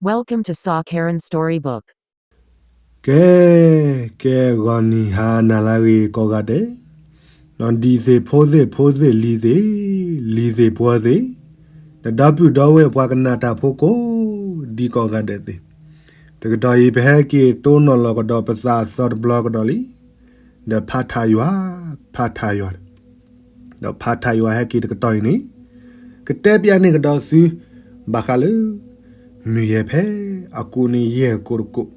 Welcome to Sa Karen Storybook. ကဲ, ကဲဂီၤနံၤဟါနၤလၢအဂ့ၤကိးဂၤဒဲး, ဒံၣ်သ့ၣ်ဖိသ့ၣ်ဖိသ့ၣ်လံၤသ့ၣ်, လံၤသ့ၣ်ပှီၤသ့ၣ်, ဒီပုၢ်ဒီဝဲၢ်ပှၤကနၣ်တၢ်ဖိကိးဒံကိးဂၤဒဲးသ့ၣ်, တကတီၢ်အံၤ ပဟဲက့ၤတိၢ်နီၣ်လီၤကဒီးပသးအသီတဘျီကဒီးလံ, ဒီးဖးထးယွၤ, ဖးထးယွၤ, ဒီးဖးထးယွၤဟဲက့ၤတကတီၢ်အံၤန့ၣ်, ကတဲပျးန့ၢ်ကဒီးသု ဘၣ်ဃးလၢ မုၢ်ယဲၢ်ဖဲအကူးန့ၣ်ယဲၢ်ကိးတကိး,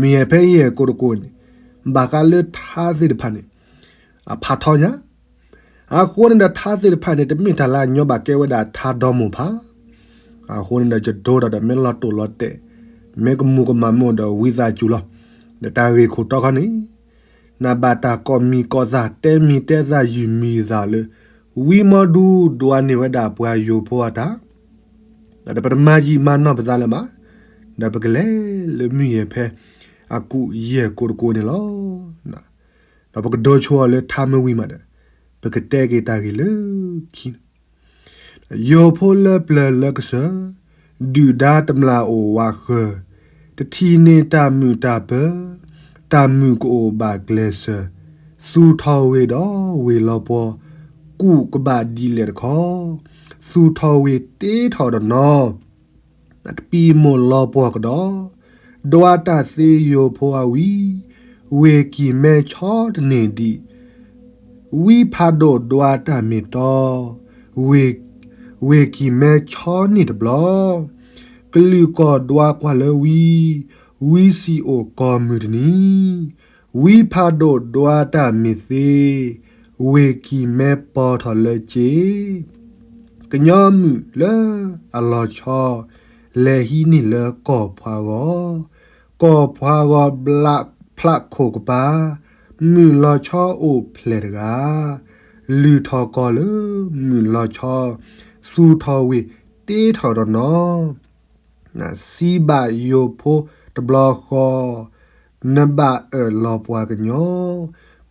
မုၢ်ယဲၢ်ဖဲယဲၢ်ကိးတကိးန့ၣ်, ဘၣ်ဃးလၢထါသ့ၣ်တဖၣ်န့ၣ် အဖးထီညါ, အဃိန့ၣ်ဒီးထါသ့ၣ်တဖၣ်န့ၣ် တမ့ၢ်တၢ်လၢအညီဘၣ်ကဲဝဲဒၣ်ထါဒီမိၢ်ဖး, အဃိန့ၣ်ဒီးယဒိဒီးဒီးမ့ၢ်လီၤတိာ်လီၤတဲာ်, မ့ၢ်ကမူၤကမၣ်မ့ၢ်ဒီးဝံသးစူၤလီၤ, ဒီးတၢ်ဂ့ၢ်ခိၣ်တီခီန့ၣ် နဘၣ်တၢ်ကိးမံၤကိးသး တဲမံၤတဲသး ယုၢ်မံၤသးလၢ ဝံမီဒူဒွးန့ၢ်ဝဲဒၣ်ပှၤယိၤဖိအတၢ်, ဒီးပတမၤယံာ်မၤနီၢ်ပသးလၢၤဘၣ်, ဒီးပကလဲၤလၢမုၢ်ယဲၢ်ဖဲအကူးယဲၢ်ကိးတကိးန့ၣ်လီၤ. ဒီးပကဒိဆိအီၤလၢထါမ့ၢ်ဝံၤမးဒီး ပကတဲက့ၤတၢ်ဂ့ၢ်လၢခံန့ၣ် ယိၤဖိလၢပျၢၤလၢကစၢၢ်, ဒုၣ်ဒါတမျာ်အိၣ်ဝးဃၢၤ, တထံၣ်န့ၢ်တၢ်မုာ်တၢ်ပၢၤ, တၢ်မုာ်ကအိၣ်ဘၣ်ကျဲးစၢး, သူၣ်ထီၣ်ဝ့ၢ်ဒီးဝ့ၢ်လီၤပှီၢ်, ကူၣ်ကဘၣ်ဒ်လဲၣ်တခီ, သူၣ်ထီၣ်ဝ့ၢ်တ့ထီၣ်ဒီးနီၤ တပံၤမိၢ်လီၤပှီၢ်ကဒီး, ဒွးတၢ်သ့ယိၤဖိအဝံၤ, ဝ့ၢ်ကံၢ်မဲဆီတန့ၢ်ဒံး, ဝံဖးဒိၣ်ဒွးတၢ်မ့ၢ်တီ, ဝ့ၢ်ကံၢ်မဲဆီန့ၢ်တဘျီ, ကလုာ်ကီၢ်ဒွးကွၢ်လၢဝံ, ဝံစံၣ်အိၣ်ကီၢ်မုၢ်တနံၤ, ဝံဖးဒိၣ်ဒွးတၢ်မ့ၢ်သ့, ဝ့ၢ်ကံၢ်မဲပီၤထီၣ်လၢစ့ ကညီမုၣ်လၢအလီၤဆီ, လဲၤဟံးန့ၢ်လၢကီၢ်ဖှးဂီၤ, ကီၢ်ဖှးဂီၤဘျးဖျးခိၣ်ကပၤ, မုၣ်လီၤဆီအိၣ်ဖျဲၣ်တဂၤ, လုၢ်ထီၣ်ကီၢ်လၢမုၣ်လီၤဆီ, သူၣ်ထီၣ်ဝ့ၢ်တ့ထီၣ်ဒီးနီၤ စံးဘၣ်ယိၤဖိတဘျီဃီ, နဘၣ်အၢၣ်လီၤပှၤကညီ,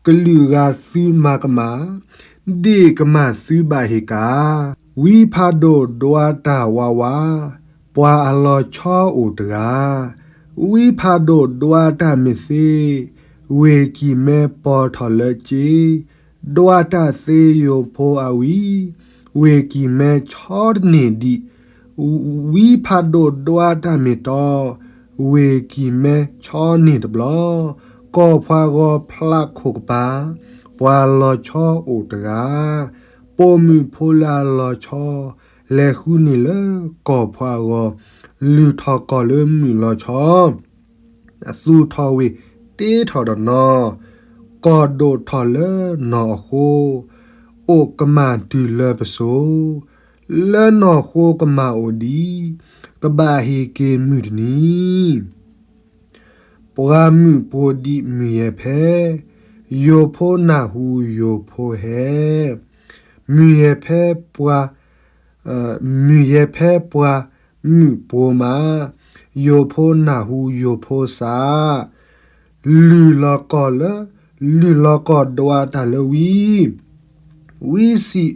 ကလုာ်ဂၤသုမၤကမၣ်, ဒ့ၣ်ကမၣ်သုဘၣ်ဟ့ၣ်ကၣ်, ဝံဖးဒိၣ်ဒွးတၢ်ဝးဝး, ပှၤအလီၤဆီအိၣ်တဂၤ, ဝံဖးဒိၣ်ဒွးတၢ်မ့ၢ်သ့, ဝ့ၢ်ကံၢ်မဲပီၤထီၣ်လၢစ့ ဒွးတၢ်သ့ယိၤဖိအဝံၤ, ဝ့ၢ်ကံၢ်မဲဆီတန့ၢ်ဒံး, ဝံဖးဒိၣ်ဒွးတၢ်မ့ၢ်တီ, ဝ့ၢ်ကံၢ်မဲဆီန့ၢ်တဘျီ, ကီၢ်ဖှးဂီၤဖျးခိၣ်ကပၤ, ပှၤလီၤဆီအိၣ်တဂၤ, ပိာ်မုၣ်ဖိလၢအလီၤဆီ, လဲၤဃုန့ၢ်လၢကီၢ်ဖှးဂီၤ, လုၢ်ထီၣ်ကီၢ်လၢမုၣ်လီၤဆီ သူၣ်ထီၣ်ဝ့ၢ်တ့ထီၣ်ဒီးနီၤ, ကီၢ်ဒိၣ်ထီၣ်လၢနီၢ်အဃိ, အိၣ်ကမၣ်တုၤလၢပစိၤ, လၢနီၢ်ဃိကမၣ်အိၣ်ဒံး, ကဘၣ်ဟ့ၣ်က့ၤမုၢ်တနံၤ, ပှၤမုၣ်ပှိၤဒံးမုၢ်ယဲၢ်ဖဲ, ယိၤဖိနၢ်ဟူယိၤဖိဟဲ, မုၢ်ယဲၢ်ဖဲပှၤ မုၣ်ယဲၢ်ဖဲပှၤမုၣ်ပှိၤမး, ယိၤဖိနၢ်ဟူယိၤဖိစး, လုၢ်လီၤကီၢ်လၢ, လုၢ်လီၤကီၢ်ဒွးတၢ်လၢဝံၤ, ဝံစံး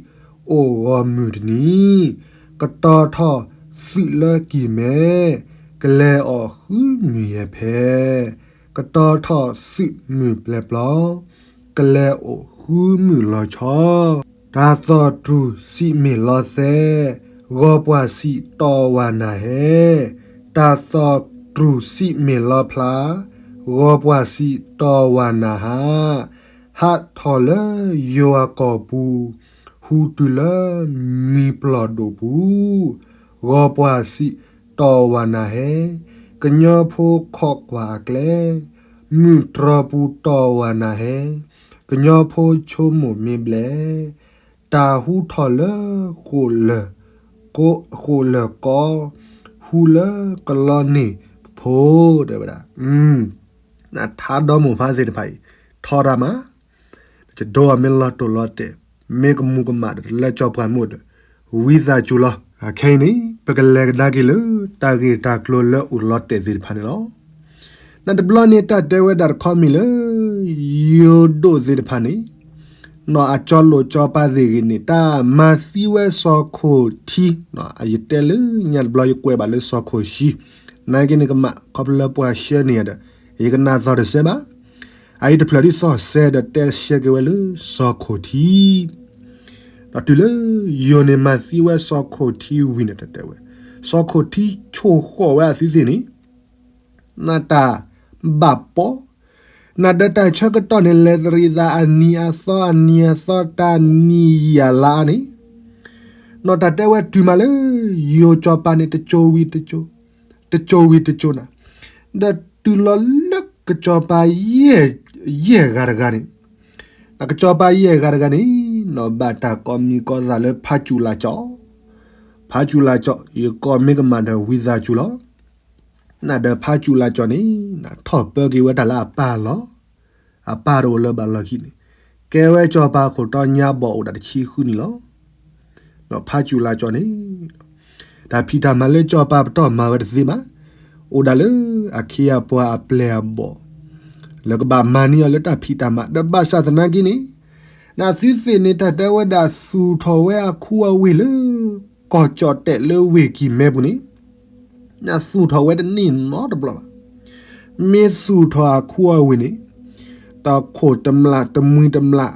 အိၣ်ဂီၢ်မုၢ်တနံၤ, ကတီၤထီၣ်သုးလၢကံၢ်မဲ, ကလဲၤအီၣ်ဃုမုၢ်ယဲၢ်ဖဲ, ကတီၤထီၣ်သုးမုၢ်ပျဲၤပျီ ကလဲၤအိၣ်ဃုမုၢ်လီၤဆီ, တၢ်သီၣ်တြူၢ်စံးမ့ၢ်လီၤသဲ, ဂီၤပှၢ်စံးတီၢ်ဝၤနၤဟဲ, တၢ်သီၣ်တြူၢ်စံးမ့ၢ်လီၤဖျါ, ဂီၤပှၢ်စံးတီၢ်ဝၤနၤဟါ, ဟးထီၣ်လၢယွၤကီၢ်ပူၤ, ဟူးတုၤလၢမံၤပျီၢ်ဒိၣ်ပူၤ, ဂီၤပှၢ်စံးတီၢ်ဝၤနၤဟဲ, ကညီဖိခိးကွၢ်အကျဲ, မုၢ်တြီၤပူၤတီၢ်ဝၤနၤဟဲ, ကညီဖိဆိကမိၣ်မ့ၢ်ဘျဲၣ်, တၢ်ဟူထီၣ်လၢဃိာ်လၢၢ်, ဃိာ်လၢၢ်ကီ, ဟူးလၢကလီန့ၢ်ပဖိ, တဲဝဲဒၣ်, နထါဒီမိၢ်ဖးသ့ၣ်တဖၣ်အံၤ, ထီဒါမး, ယဒိအမ့ၢ်လီၤတိၢ်လီၤတဲာ်, မ့ၢ်ကမူၤကမၣ်ဒီးတလၢကၠီပှၤမ့ၢ်ဒီး, ဝံသးစူၤလီၤ. ခဲအံၤန့ၣ် ပကလဲၤကဒါက့ၤလၢ တၢ်ဂ့ၢ်တၢ်ကျိၤလၢအိၣ်လီၤတဲာ်သ့ၣ်တဖၣ်န့ၣ်လီၤ. နတဘျီန့ၣ်တၢ်တဲဝဲဒၣ်တခီမ့ၢ်လၢ ယိၤဒိၣ်သ့ၣ်တဖၣ်န့ၣ် နီၢ်အကၠီလိာ်ကၠီပၤသ့ၣ်ဂ့ၤန့ၣ် တၢ်မၤသံဝဲစီၤခိၣ်ထံ, ယတဲလၢညါတဘျီယကွဲးဘၣ်လၢစီၤခိၣ်ဆှံ, နာ်က့န့ၣ်ကမၣ် ခီဖျိလၢပှၤရှဲန့ၢ်ယၤဒီး ယကနၣ်သီတစဲးဘၣ်, အအံၤတဖျၢၣ်ဒ်သိးစဲးဒီးတဲရှဲက့ၤဝဲလၢစီၤခိၣ်ထံ ဒီးတုၤလၢ ယိၤန့ၣ်မၤသံဝဲစီၤခိၣ်ထံဝံၤန့ၣ် တဲဝဲ, စီၤခိၣ်ထံဆိၣ်ဃီၣ်ဝဲအသုသ့ၣ်န့ၣ် နတၢ်ဘၣ်ပီ, နဒီးတၢ်ဆၢကတီၢ်န့ၣ် လဲၤတရံးသးအနံၤအသီအနံၤအသီတၢ်နံၤယံာ်အလါအါန့ၣ်, နီၢ်တၢ်တဲဝဲတုၤမးလၢ ယိၤကၠီၤပၤန့ၣ် တစိၤဝံၤတစိၤ, တစိၤဝံၤတစိၤနၤ, ဒီးတုၤလီၤလၢကစီၤပၤ ယဲၢ်ဂၤတဂၤန့ၣ်, ကစီၤပၤယဲၢ်ဂၤတဂၤန့ၣ် နီၢ်ဘၣ်တၢ်ကိးမံၤကိးသးလၢဖးစူၤလၤကၠီၤ, ဖးစူၤလၤကၠီၤ ယကိးမ့ၢ်ကမၣ်ဒီးဝံသးစူၤလီၤ. နဒီးဖးစူၤလၤကၠီၤန့ၣ် ထီၣ်ပၢက့ၤဝဲတၢ်လၢအပၢ်လီၤ. အပၢ်တအိၣ်လၢၤဘၣ်လီၢ်ခံန့ၣ် ကဲဝဲကစီၤပၤခိၣ်တီညါဘီၣ်အိၣ်ဒၣ်တဆံဃုနံၣ်လီၤ. ဒီးဖးစူၤလၤကၠီၤန့ၣ် တၢ်ဖံးတၢ်မၤလၢကစီၤပၤပတီၢ်မၤဝဲတသ့ဘၣ်, အိၣ်ဒၣ်လၢအခ့အပှၤအပျဲၢ်အဘီၣ် လၢကဘၣ်မၤန့ၢ်အီၤလၢတၢ်ဖံးတၢ်မၤ ဒီးဘၣ်ဆၣ်သနာ်က့န့ၣ် နသုသ့ၣ်န့ၣ် တၢ်တဲဝဲဒၣ်သူၣ်ထီၣ်ဝဲအခူအဝ့ၢ်လၢ ကီၢ်ကၠီၣ်တဲၣ်လၢဝ့ၢ်ကံၢ်မဲပူၤန့ၣ် နသူၣ်ထီၣ်ဝဲတန့ၢ်နီတဘျီဘၣ်. မ့ၢ်သူၣ်ထီၣ်အခူအဝ့ၢ်န့ၣ် တခိၣ်တမျးတမှံတမျး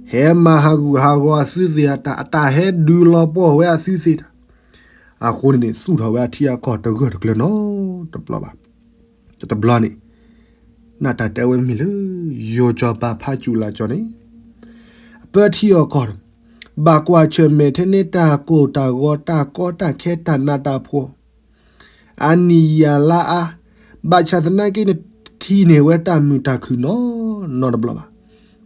ဟဲမၤဟးဂူာ်ဟးဂီၤအသုသ့ၣ်အတၢ် အတၢ်ဟဲဒုးလီၤပှီၢ်ဝဲအသုသ့ၣ်တၢ်, အဃိန့ၣ်န့ၣ် သူၣ်ထီၣ်ဝဲအထံအကီၢ်တဂၢၢ်တကျၢၤနီတဘျီဘၣ်. တဘျီန့ၣ် နတၢ်တဲဝဲမ့ၢ်လၢ ယိၤကၠီၤပၤဖးစူၤလၤကၠီၤန့ၣ် အပၢထံအီၣ်ကီၢ်ဒီး ဘၣ်ကွၢ်ဆၢၣ်မဲာ်ထဲန့ၢ်တၢ်ကိၢ်တၢ်ဂီၤတၢ်ကီတၢ်ခဲတၢ်နးတၢ်ဖှီၣ် အနံၤယံာ်အလါအါ, ဘၣ်ဆၣ်သနာ်က့န့ၣ် တထံၣ်န့ၢ်ဝဲတၢ်မုာ်တၢ်ခုၣ်နီၢ်နီၢ်တဘျီဘၣ်.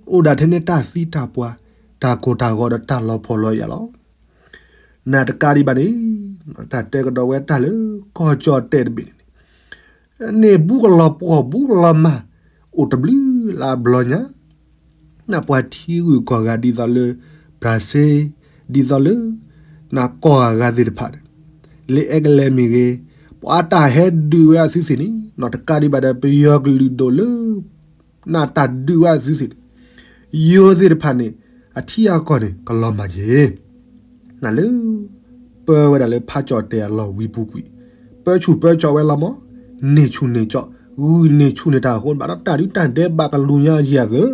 အိၣ်ဒၣ်ထဲန့ၢ်တၢ်သံတၢ်ပှၢ် တၢ်ကိၢ်တၢ်ဂီၤဒီးတၢ်လီၤဖှီၣ်လီၤယာ်လီၤ. နတကးဒံးဘၣ်န့ၣ် တၢ်တဲကဒီးဝဲတၢ်လၢကီၢ်ကၠီၣ်တဲၣ်တဘ့ၣ်န့ၣ် န့ၢ်ဘူးကလီၤပှီၢ်ဘူးကလီၤမၢ် အိၣ်တဘျုးလၢအဘျီညါ နပှၤထံဂုၤကီၢ်ဂၤဒ်သိးလၢ ဘြၤစ့ ဒ်သိးလၢ နကီၢ်ဂၤသ့ၣ်တဖၣ်န့ၣ် လၢအဲကလဲၤမ့ၢ်ဂ့ၤ ပှၤတၢ်ဟဲဒုးဝဲအသုသ့ၣ်န့ၣ် နတကးဒံးဘၣ်ဒီးပယီၤကလုာ်ဒိၣ်လၢ နတၢ်ဒုးဝဲအသုသ့ၣ်န့ၣ် ယိၤသ့ၣ်တဖၣ်န့ၣ် အထံအကီၢ်န့ၣ် ကလီၤမၢ်က့ၤ နလၢ ပၢဝဲဒၣ်လၢဖးကၠီၣ်တဲၣ်အလီၢ်ဝံပူၤကွံာ် ပၢဆူၣ်ပၢကၠီၣ်ဝဲလီၤမး န့ၢ်ဆူၣ်န့ၢ်ကၠီၣ် ဂုာ်န့ၢ်ဆူၣ်န့ၢ်တၢ်အဃိ ဘၣ်ဒီးတၢ်ဒုးတၢ်ဒဲးဘးကလူၤညါယဲၢ်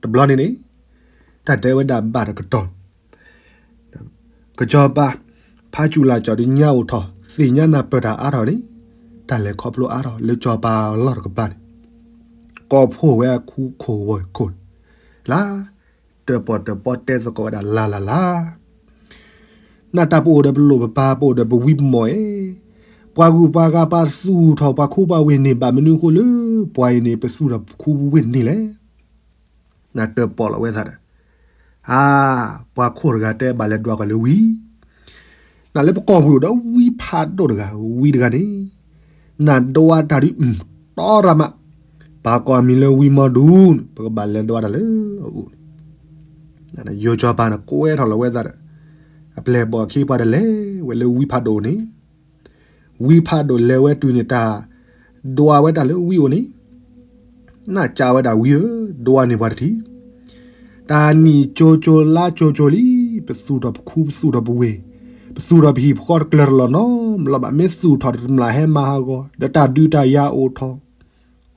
သၢ တဘျီန့ၣ်န့ၣ် တၢ်တဲဝဲဒၣ်ဘၣ်တကတီၢ် ကစီၤပၤ ဖးစူၤလၤကၠီၣ်ဒုးညါအိၣ်ထီၣ် သ့ၣ်ညါနၢ်ပၢၢ်တၢ်အါထီၣ်န့ၣ် တၢ်လဲၤခီဖျိအါထီၣ်လၢကစီၤပၤအလီၢ်တကပၤန့ၣ် ကိးဖှိၣ်ဝဲအခူခိၣ်ဝီၢ်ခိၣ် လၢ တၢၣ်ပီၣ်တၢၣ်ပီတဲသကိးဝဲဒၣ်လၢ်လၢ်လၢ် နတၢ်ပအိၣ်ဒီးပလိၣ်ပပၤ ပအိၣ်ဒီးပဝံပမီၢ်ဧၢ, ပှၤဂုၤပှၤဂၤပှၤသူၣ်ထီၣ်ပှၤခူပှၤဝ့ၢ်န့ၣ် ဘၣ်မနုၤအဃိလၢ ပှၤအံၤန့ၣ် ပသူၣ်ထီၣ်ပခူပဝ့ၢ်န့ၣ်လဲၣ်. နတၢၣ်ပီၣ်လီၤဝဲသးဒီး အါ, ပှၤခိၣ်တဂၤတဲဘၣ်လဲၤဒွးကီၤလၢဝံၤ, နလၢပကီၢ်ပူၤဒီးဝံဖးဒိၣ်တဂၤ ဝံတဂၤန့ၣ် နဒွးတၢ်ဒုး တီရမး, ပာ်ကိးအမံၤလၢဝံမီဒူန့ၣ် ပကဘၣ်လဲၤဒွးတၢ်လၢအအိၣ်န့ၣ်, ယိၤကၠီၤပၤန့ၣ် ကွဲထီၣ်လီၤဝဲသးဒီး အပျဲၢ်ဘီၣ်အခ့အပှၤဒီးလဲၤဝဲလၢဝံဖးဒိၣ်န့ၣ်, ဝံဖးဒိၣ်လဲၤဝဲတုၤန့ၣ်တၢ် ဒွးဝဲတၢ်လၢဝံအိၣ်န့ၣ် နကးဝဲဒၣ်ဝံဧၢ, ဒွးန့ၢ်ပှၤတထံၣ်, တၢ်နံၣ်ကၠိကၠိလါကၠိကၠိလံ, ပသူၣ်ထီၣ်ပခူပသူၣ်ထီၣ်ပဝ့ၢ်, ပသူၣ်ထီၣ်ပဟံၣ်ပဃီတကျၢၤတလီၢ်နီတဘျီဘၣ်, မ့ၢ်သူၣ်ထီၣ်တမျၢ်ဟဲမၤဟးဂီၤ, ဒီးတၢ်ဒုးတၢ်ယၤအိၣ်ထီၣ်,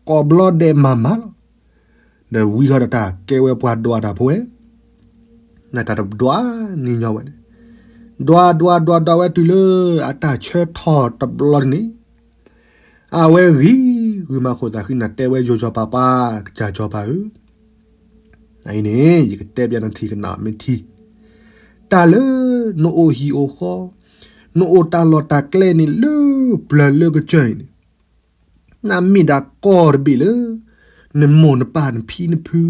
ကိးဘျီဒဲးမၤမၤလီၤ. ဒီးဝံဃီဒီးတၢ်ကဲဝဲပှၤဒွးတၢ်ဖိဝဲ နတၢ်တဒွးန့ၢ်ညီဝဲန့ၣ်, ဒွးဒွးဒွးဒွးဝဲတုၤလၢအတၢ်ဆၢထီၣ်တဘျီန့ၣ်, အဝဲဂ့ၤဂ့ၤမၤခိၣ်သးဃံနၤ တဲဝဲယိၤကၠီၤပၤပှၤကစၢ်ကၠီၤပၤဧၢ, အအံၤန့ၣ် ယကတဲပျးနထံၣ်ကနၣ်မ့ၢ်ထံ, တၢ်လၢ နအိၣ်ဟံၣ်အိၣ်ဃီ, နအိၣ်တၢ်လီၢ်တၢ်ကျဲန့ၣ်လၢ ပျၢၤလၢကစၢၢ်အံၤန့ၣ် နမ့ၢ်ဒၣ်ကီၢ်တဘ့ၣ်လၢ နမိၢ်နပၢ်နဖံနဖု,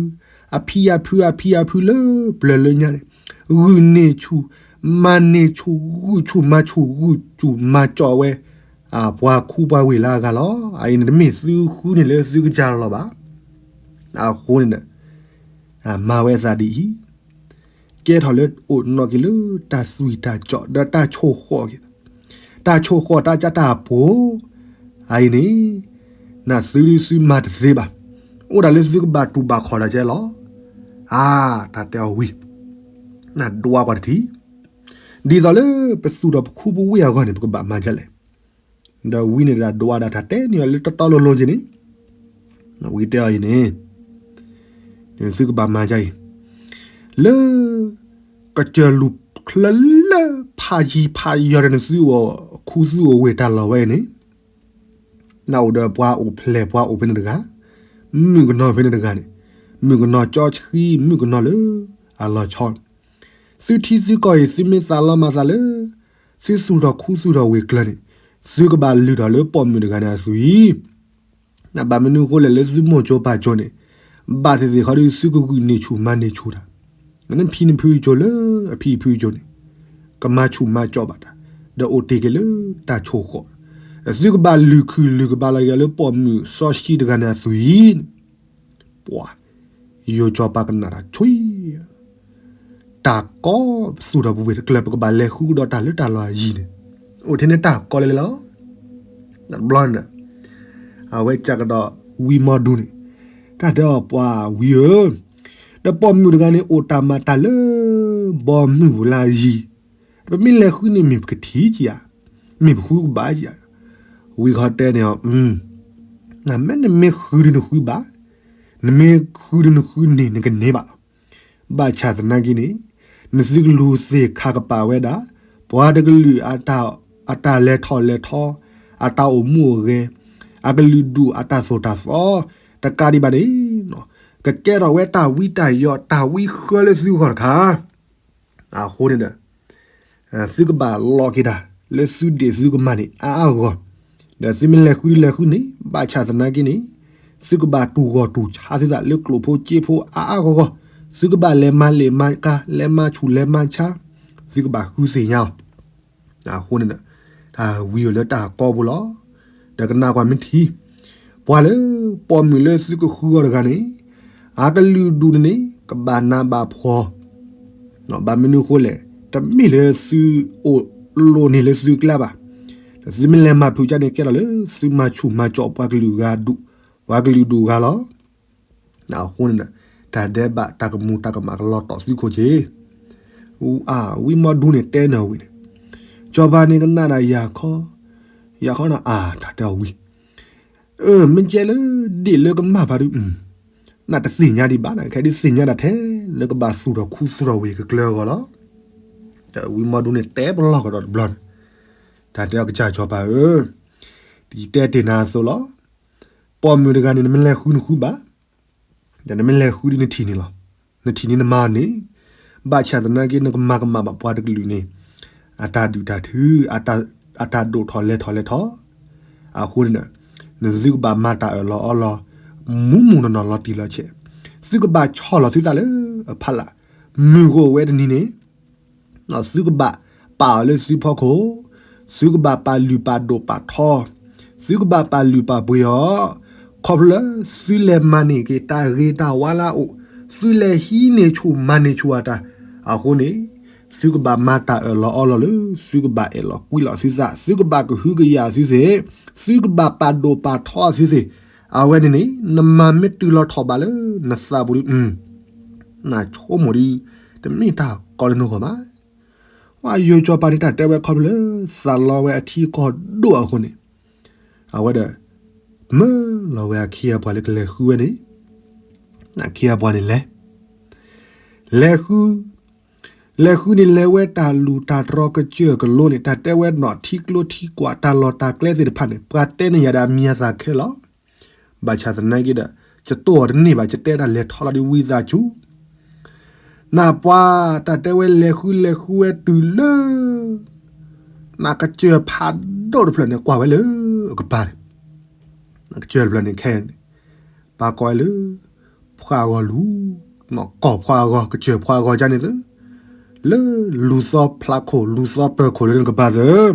အဖံအဖုအဖံအဖုလၢပျၢၤလၢညါန့ၣ်, ဂုာ်န့ၢ်ဆူၣ်, မၤန့ၢ်ဆူၣ်, ဂုာ်ဆူၣ်မၤဆူၣ်, ဂုာ်ဆူၣ်မၤကၠီၣ်ဝဲ, ပှၤခူပှၤဝ့ၢ်လၢအဂၤလီၤ. အအံၤန့ၣ် တမ့ၢ်သုဃုန့ၢ်လၢသုကစၢ်လီၤဘၣ်. အဃိန့ၣ်ဒီး မၤဝဲအသးဒ်အံၤ ကဲထီၣ်လၢအိၣ်နီၣ်က့ၤလၢတၢ်သွံၣ်တၢ်စီၣ် ဒီးတၢ်ဆိၣ်ဃီၣ်က့ၤ, တၢ်ဆိၣ်ဃီၣ်တၢ်ကၢတၢ်ပူၤ, အအံၤန့ၣ် နသုဒုးသုမၤတသ့ဘၣ်. အိၣ်ဒၣ်လၢသုကဘၣ်တူၢ်ဘၣ်ခီၣ်တၢ်ကဲလီၤ. အါ, တၢ်တဲအီၤဝံၤ, နဒွးကွၢ်တထံၣ်, ဒ်သိးလၢပသူၣ်ထီၣ်ပခူပဝ့ၢ်အဂီၢ်န့ၣ် ပကဘၣ်မၤဒ်လဲၣ်. ဒီးဝံန့ၣ်ဒၣ်ဒွးဒၣ် တၢ်တဲန့ၢ်အီၤလၢတီတီလိၤလိၤက့ၤန့ၣ်, ဝံတဲအီၤအံၤန့ၣ်, သုကဘၣ်မၤဒ်အံၤ, လၢ ကစၢၢ်လူၢ်ချၢလၢဖးယံၤဖးယီၤဒီး နသုအိၣ်ခူသူၣ်အိၣ်ဝ့ၢ်တၢ်လီၢ်ဝဲအံၤန့ၣ်, နအိၣ်ဒီးပှၤအိၣ်ဖျဲၣ်ပှၤအိၣ်ဖဲန့ၣ်တဂၤ, မုၣ်ကနီၤဖဲန့ၣ်တဂၤန့ၣ်, မုၣ်ကနီၤကၠီဆှံ မုၣ်ကနီၤလၢအလီၤဆီ, သုထံသုကီၢ်အံၤ သုမ့ၢ်သးလီၤမၤသးလၢ သုသူၣ်ထီၣ်ခူသူၣ်ထီၣ်ဝ့ၢ်ကျၢၤန့ၣ်, သုကဘၣ်လုၢ်ထီၣ်လၢပိာ်မုၣ်တဂၤန့ၣ်အသွံၣ် ဘၣ်မနုၤအဃိလဲၣ် လၢသုမိၢ်ကၠိပၢ်ကၠိန့ၣ်, ဘၣ်သ့ၣ်သ့ၣ်ခီဒုး သုကဂုာ်န့ၢ်ဆူၣ်မၤန့ၢ်ဆူၣ်တၢ်, နဖံနဖုကၠိလၢအဖံအဖုကၠိန့ၣ်, ကမၤဆူၣ်မၤကၠီၣ်ဘၣ်တၢ်, ဒီးအိၣ်တ့ၢ်က့ၤလၢတၢ်ဆိၣ်ဃီ, သုကဘၣ်လုၢ်ခုၣ်လုၢ်ကဘၣ်လီၤက့ၤလၢပိာ်မုၣ်စီဆှံတဂၤန့ၣ်အသွံၣ်န့ၣ်, ပှၤ ယိၤကၠီၤပၤကနၣ်တၢ်ဆှံ တၢ်ကီပသူၣ်ထီၣ်ပဝ့ၢ်တကျၢၤ ပကဘၣ်လဲၤဃုကဒီးတၢ်လၢတၢ်လီၢ်အယံၤန့ၣ်, အိၣ်ထဲန့ၣ်တၢ်ကီလဲၤလဲၤလီၤ. တဘျီန့ၣ်ဒီး အဝဲစးကဒီးဝံမီဒူန့ၣ်, တၢ်တဲအီၤပှၤဝံဧၢ, ဒီးပိာ်မုၣ်တဂၤန့ၣ် အိၣ်တၢ်မၤတၢ်လၢ ဘီမုၢ်ပူၤလၢအယံၤ, ပမ့ၢ်လဲၤဃုန့ၣ်မ့ၢ်ပကထံၣ်ကဧါ, မ့ၢ်ပဃုကဘၣ်ဧါ, ဝံခီတဲန့ၣ်အီၤ နမ့ၢ်နမ့ၢ်ဃုဒုးနဃုဘၣ်, နမ့ၢ်ဃုဒုးနဃုန့ၢ် နကန့ၢ်ဘၣ်လီၤ. ဘၣ်ဆၣ်သနာ်က့န့ၣ်, နသုကလူၤသ့ၣ်ခါကပာ်ဝဲဒၣ် ပှၤတကလုာ် အတၢ်လဲၤထီၣ်လဲၤထီ, အတၢ်အိၣ်မူအိၣ်ဂဲၤ, အကလုာ်ဒူၣ်အတၢ်သိၣ်တၢ်သီ, တကးဒံးဘၣ်န့ၣ်, ကကဲထီၣ်ဝဲတၢ်ဝံတၢ်ယိး တၢ်ဝံဃၢလၢသုဂီၢ်တခါ အဃိန့ၣ်ဒီး သုကဘၣ်လီၤက့ၤတၢ်လၢသုဒ့ၣ်သုကမၢ်န့ၣ် အါအါဂီၢ်ဂီၢ်, ဒီးသုမ့ၢ်လဲၤဃုဒုးလဲၤဃုန့ၢ် ဘၣ်ဆၣ်သနာ်က့န့ၣ်, သုကဘၣ်တူၢ်ဂီၢ်တူၢ်ဆါသုသးလၢကျိၣ်ဖိစ့ဖိအါအါဂီၢ်ဂီၢ်, သုကဘၣ်လဲၤမၤလ့ၣ်မၤကါ လဲၤမၤဆူၣ်လဲၤမၤဆါ, သုကဘၣ်ဃုသ့ၣ်ညါအီၤ အဃိန့ၣ်ဒီး တၢ်ဝံအိၣ်လၢတၢ်ကီပူၤလီၤ. ဒီးကနၣ်ကွၢ်မ့ၢ်ထံ, ပှၤလၢပိာ်မုၣ်လၢသုကဃုအီၤတဂၤန့ၣ်, အကလုာ်ဒူၣ်န့ၣ်န့ၣ် ကဘၣ်နးဘၣ်ဖှီၣ်, ဘၣ်မနုၤအဃိလဲၣ်, တမ့ၢ်လၢသုအိၣ်လိၣ်န့ၢ်လၢသုကျဲဘၣ်. ဒီးသုမ့ၢ်လဲၤမၤဖုးကၢန့ၣ် ကဲထီၣ်လၢသုမၤဆူၣ်မၤကၠီၣ်ပှၤကလုာ်ဂၤဒူၣ်, ပှၤကလုာ်ဒူၣ်ဂၤလီၤ. အဃိန့ၣ်ဒီး တၢ်ဒဲးဘးတၢ်ကမူၤတၢ်ကမၣ်ကလီၤတီၢ်သုခိၣ်က့ၤ, အဝံမီဒူန့ၣ်တဲန့ၢ်ဝံၤန့ၣ်, စီၤပၤန့ၣ်ကနၣ်ဒၣ်ယၤခီ, ယၤခီန့ၣ်အါ တၢ်တဲအီၤဝံၤ, မ့ၢ်ကဲလၢဒ့ၣ်လၢကမၢ်ဖးဒုး, နတသ့ၣ်ညါဒံးဘၣ်, ခဲဒုးသ့ၣ်ညါဒၣ်ထဲလၢကဘၣ်သူၣ်ထီၣ်ခူသူၣ်ထီၣ်ဝ့ၢ်ကကျၢၤအဂီၢ်လီၤ. ဒီးဝံမီဒူန့ၣ်တဲပလီၢ်ကဒီးတဘျီန့ၣ်, တၢ်တဲအီၤကစၢ်စီၤပၤဧၢ, ယတဲတ့ၢ်နၤအသိးလီၤ. ပိာ်မုၣ်တဂၤန့ၣ် နမ့ၢ်လဲၤဃုနဃုဘၣ်, ဒီးနမ့ၢ်လဲၤဃုဒုးနထံၣ်န့ၣ်လီၤ. နထံၣ်န့ၣ်နမၤန့ၣ်, ဘၣ်ဆၣ်သနာ်က့ နကမၤကမၣ်ဘၣ်ပှၤတကလုာ်န့ၣ်, အတၢ်ဒုၣ်တၢ်ထု, အတၢ်ဒိၣ်ထီၣ်လဲၤထီၣ်လဲၤထီၣ်, အဃိန့ၣ်ဒီး, နသုကဘၣ်မၤတၢ်အၢၣ်လီၤအီလီၤ, မူးမူးနီၢ်နီၢ်လီၤတံၢ်လီၤဆဲး, သုကဘၣ်ဆီၣ်လီၤသုသးလၢအဖီလာ်, မုၢ်ကအိၣ်ဝဲတနံၤန့ၣ် သုကဘၣ်ပာ်အီၤလၢသုဖီခိၣ်, သုကဘၣ်ပာ်လုၢ်ပာ်ဒိၣ်ပာ်ထီ, သုကဘၣ်ပာ်လုၢ်ပာ်ပှ့ၤအီၤ, ခီဖျိလၢသုလဲၤမၤန့ၢ်က့ၤတၢ်ဂ့ၤတၢ်ဝါလၢအအိၣ်, သုလဲၤဟံးန့ၢ်ဆူၣ်မၤန့ၢ်ဆူၣ်အတၢ်, အဃိန့ၣ်, သုကဘၣ်မၤတၢ်အၢၣ်လီၤအီလီၤလၢ သုကဘၣ်အဲၣ်လီၤကွံလီၤသုသး, သုကဘၣ်ကဟုကယာ်သုသ့ၣ်, သုကဘၣ်ပာ်ဒိၣ်ပာ်ထီအီၤသုသ့ၣ်, အဝဲန့ၣ်န့ၣ် နမၤမ့ၢ်တုၤလီၤထီၣ်ဘးလၢနသးပူၤဒီး နဆိကမိၣ်ဒီး, တမ့ၢ်တၢ်ကီလၢနဂီၢ်ဘၣ်. ပှၤယိၤစီၤပၤန့ၣ်တၢ်တဲဝဲခီဖျိလၢ သးလီဝဲအထံကီၢ်ဒိၣ်အဃိန့ၣ်, အဝဲဒီး မၢလီၤဝဲအခ့အပှၤလၢကလဲၤဃုဝဲန့ၣ်, အခ့အပှၤန့ၣ်လဲၤ, လဲၤဃု, လဲၤဃုန့ၣ်လဲၤဝဲတၢ်လူၢ်တၢ်တြီကစၢၢ်ကလိန့ၣ် တၢ်တဲဝဲနီၣ်ထံကျိထံကွာ်တၢ်လီၢ်တၢ်ကျဲသ့ၣ်တဖၣ်န့ၣ် ပှၤတဲန့ၢ်ယၤဒီးအမံၤအသၣ်ခဲလီၤ. ဘၣ်ဆၣ်သနာ်က့ဒီး ယတိၢ်အီၤတန့ၢ်ဘၣ် ယတဲတၢ်လဲၤထီလီၤဒ်ဝံသးစူၤ, နၢ်ပှၤတၢ်တဲဝဲလဲၤဃုလဲၤဃုဝဲတုၤလၢ နကစၢၢ်ဖးဒိၣ်တဖျၢၣ်န့ၣ် ကွၢ်ဝဲလၢအကပၤန့ၣ်, နကစၢၢ်တဖျၢၣ်န့ၣ်ခဲအံၤန့ၣ် ပာ်ကီၤဝဲလၢ ဖှးဂီၤလူၤ, ကီၢ်ဖှးဂီၤ ကစၢၢ်ဖှးဂီၤကန့ၣ်သၢ, လၢလူၤသီဖျးခိၣ် လူၤသီပၢၤခိၣ်လၢနကပၤသၢ,